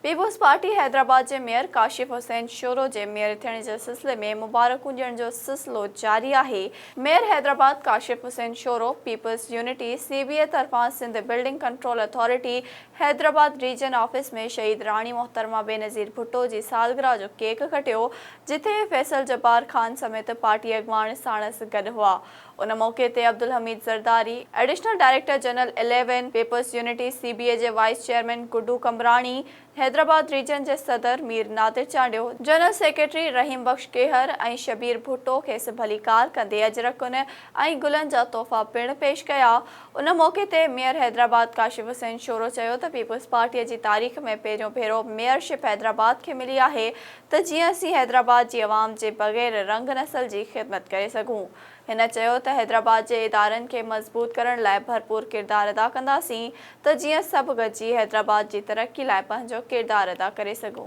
Peoples party Hyderabad جي mayor Kashif Hussain Shoro جي mayor ٿيڻ جي سلسلي ۾ مبارڪون ڏيڻ جو سلسلو جاري آهي. Mayor Hyderabad Kashif Hussain Shoro peoples unity C B A طرفان Sindh building control authority Hyderabad region office ۾ شهيد راڻي محترمه بينظير ڀٽو جي سالگرهه جو ڪيڪ ڪٽيو جتي فيصل جبار خان سميت پارٽي اڳواڻ ساڻس گڏ هئا. ان موقعي تي Abdul Hameed Zardari, additional director general eleven, peoples unity C B A جي vice chairman Guddu Qambrani, Hyderabad region جي صدر مير نادر چانڊيو، جنرل سيڪريٽري رحيم بخش ڪيهر ۽ شبير ڀٽو کيس ڀليڪار ڪندي اجرڪن ۽ گلن جا تحفا پڻ پيش ڪيا. ان موقعي تي ميئر حيدرآباد ڪاشف حسين شورو چيو ته پيپلز پارٽي جي تاريخ ۾ پهريون ڀيرو ميئر شپ حيدرآباد کي ملي آهي ته جيئن اسين حيدرآباد جي عوام جي بغير رنگ نسل جي خدمت ڪري سگهون. هن چيو ته حيدرآباد جي ادارن کي مضبوط ڪرڻ لاء ڀرپور ڪردار ادا ڪنداسين ته جيئن سڀ گڏجي حيدرآباد جي ترقي لاء پنهنجو ڪردار ادا ڪري سگهون.